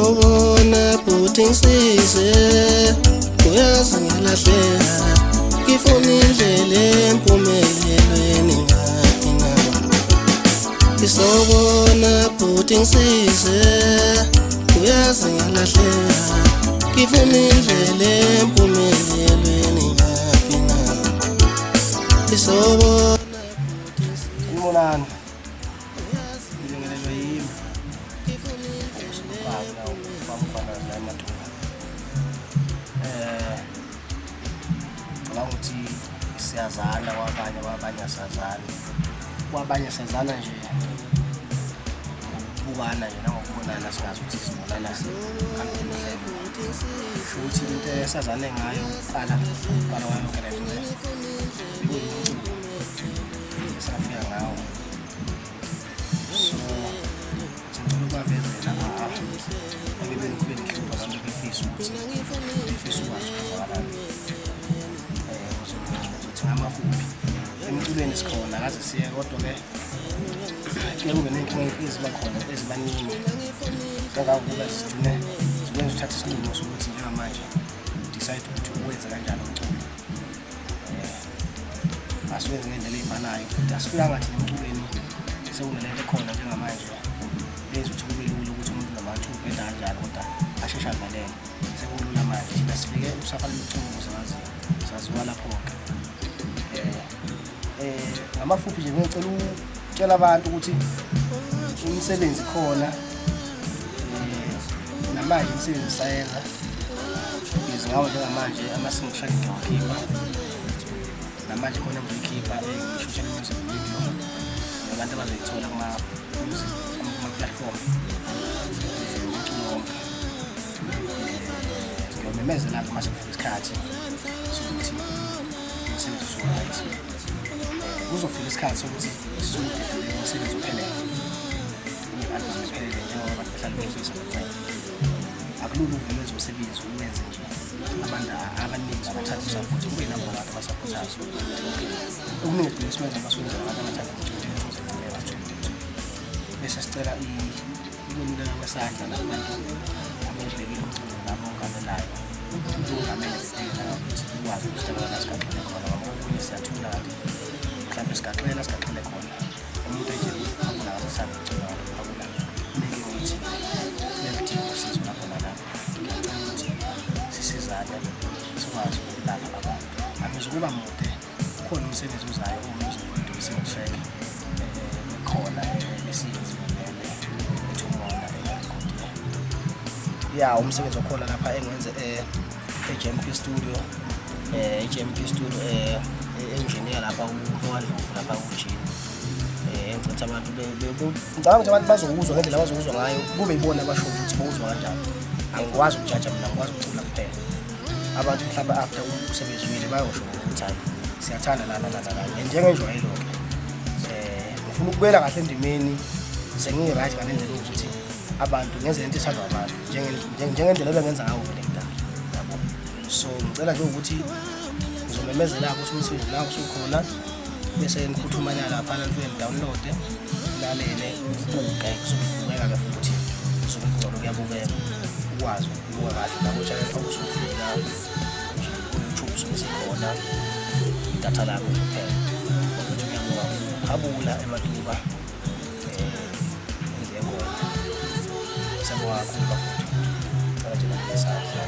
Sawubona bhuti ngisize, uyazi ngilahleka, ngifuna indlela empumelelweni ngaphi na. Sawubona bhuti ngisize, uyazi ngilahleka, ngifuna indlela empumelelweni ngaphi na. Sawubona. Sanibonani. Ngibingelelwe yimi. Usubaba ubamfana la eMathunga. Eh ngicabanga ukuthi siyazana kwabanye, kwabanye asazani. Kwabanye sazana nje ngokubukana nje nangokubonana, singazi ukuthi sibonana kanjani. Sho ukuthi into esazane ngayo kuqala kuqala kwayo yonke le nto le bekuyimculo esafika ngawo. So ngicela ukubavezela ebebelokhu bengihlupha abantu befisa ukuthi befisa ukwazi ukwenzakalani. Ngizothi ngamafuphi, emculweni sikhona akaze siye, kodwa-ke kuye kube ney'nkinga eziba khona ezibaningi kangangokuba zigcine zikwenza uthathe isinqumo sokuthi njengamanje decide ukuthi uwenze kanjani umculo. Asiwenze ngendlela ey'fanayo futhi asifikanga thina emculweni sekunalento ekhona njengamanje yenza ukuthi kube lula ukuthi umuntu noma athi ubheda kanjani kodwa asheshe avelele. Sekulula manje, thina sifike usafana umculo saziwa saziwa lapho-ke. Ngamafuphi nje ngicela ukutshela abantu ukuthi imisebenzi khona, namanje imisebenzi sayenza busy ngawo njengamanje. Ama-single track ngiyawakhipha namanje, khona ngizoyikhipha, ngishuthe music video, abantu abazoyithola kuma-music kuma-platform umculo wonke. Ngiyomemezela-ke uma sekufika isikhathi sokuthi umsebenzi usu-right. Kuzofika isikhathi sokuthi siwudedele umsebenzi uphelele, i-album iphelele, njengoba abantu behlale befisa becela. Akulula ukuvele wenze umsebenzi uwenze nje, abantu abaningi abathanda uku-support, kube nabo abantu aba-supportayo. Okuningi sigcine sikwenza masiwenzela abantu abathanda umculo wethu, bese sicela ukweluleka kwesandla nakubantu abawubhekile umculo nabongamelayo, ungamele bedinga ukuthi ukwazi ukuthi la sigaxele khona, ngoba okunye siyathula kanti mhlawumbe sigaxela sigaxele khona. Umuntu etshela ukuthi uphakula akasethanda umculo kanti uphakula unenkinga ethile, uyaludinga usizo lapho nalapho. Ngiyacela ukuthi sisizane sikwazi ukulapha abantu. Angizukuba mude, ukhona umsebenzi ozayo owu-music video, single track ekhona esiyenziwe vele ethi umona engarekhodiwe ya umsebenzi okhona lapha engiwenze e-JMP Studio, e-JMP Studio, engineer lapha uNdlovu lapha kuJini. Ngicela abantu ngicabanga ukuthi abantu bazowuzwa ngendlela abazowuzwa ngayo, kube yibona abasho ukuthi bawuzwa kanjani. Angikwazi ukujaja mina, angikwazi ukucula kuphela. Abantu mhlawumbe after usebezwile bayosho ukuthi hayi, siyathanda lana lana lana, njengenjwayelo-ke. Ngifuna ukubuyela kahle endimeni sengiyi-right ngale ndlela yokuthi abantu ngenze lento ethandwa abantu njengendlela ebengenza ngayo vele kudala, yabo. So ngicela nje ukuthi ngizomemezela-ke ukuthi umsebenzi nawo usukhona, bese niphuthumana laphana nifike ni-downloade, lalele, ubuke. Kuzobe kubukeka-ke futhi, kuzobe kungcono, kuyabukeka, ukwazi ukubuka kahle nako-channel usufika ku-YouTube suke sikhona, idatha lakho kuphela ukuthi uyabuka uhabula ematuba endlekona. Siyabonga kakhulu bafowethu, cela nje nami isandla.